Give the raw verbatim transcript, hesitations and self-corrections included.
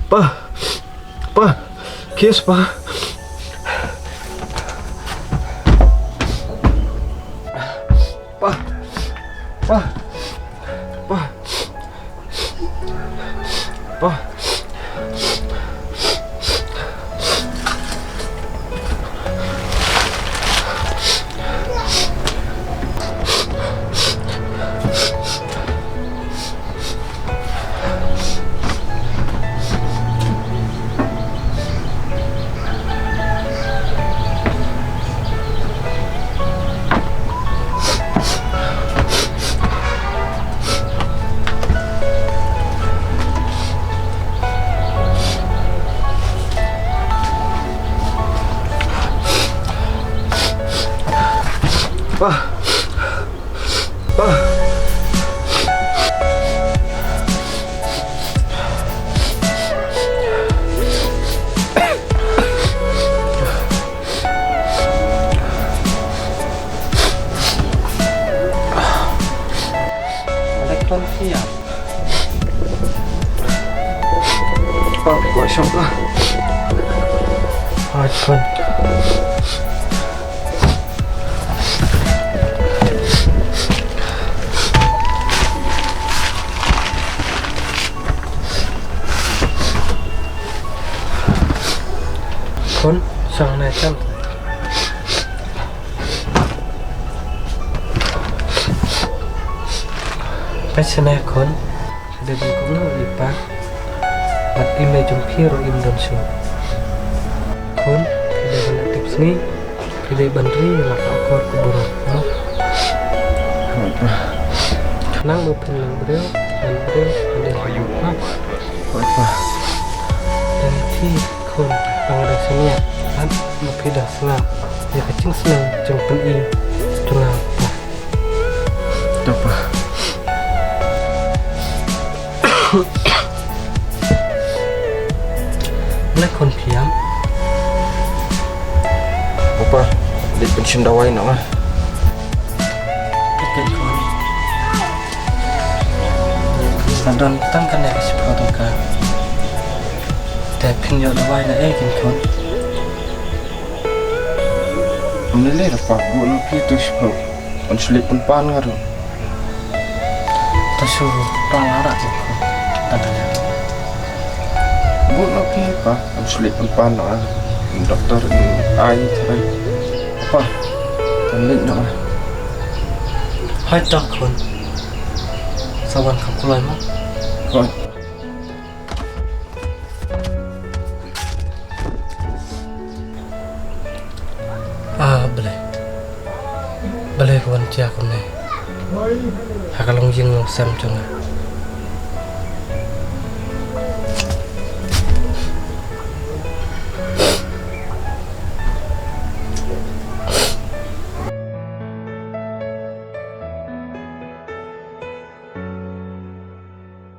Pa, pa, kiss pa. Pa, pa, pa, pa. Pa. Pa. Alek kon siap. Pa, pa, siap lah. Alek kon. Khun, shong nai tam. Peit shane khun, phi dei ban kohnguh ïa i pa. Bad i mei jong phi ruh im don shuh. Khun, phi dei ban leh tipsngi. Phi dei ban ri la ka akor ka burom, ha? Khnang ba phin long briew, long briew hadien ka mut, ha? Hooid pa. Te phi khun, tang dang sngewbha, bad ma phi dang sngap ïa ka jingsneng jingpyni jong nga, pa. To pa. Leh khun phi ïam? Papa, leit pynshim dawai noh nga. Leh khun. Nga don tang kane ka shiphew tyngka. Te phin ïoh dawai na ei khun? Ym lei lei papa, buh noh phi tu shiphew. Ngan shu leit pynpan nga ruh. To shu pan la rat seh. Tang tang. Buh noh phi pa, ngan shu leit pynpan nga. Doktor in ai tharai. Pa, ngan leit noh nga. Hooid to khun. Sa wan kham kloi mo. Hooid. Ah, Blei. Blei, ka wan jia kumne ha ka longïing longsem jong nga.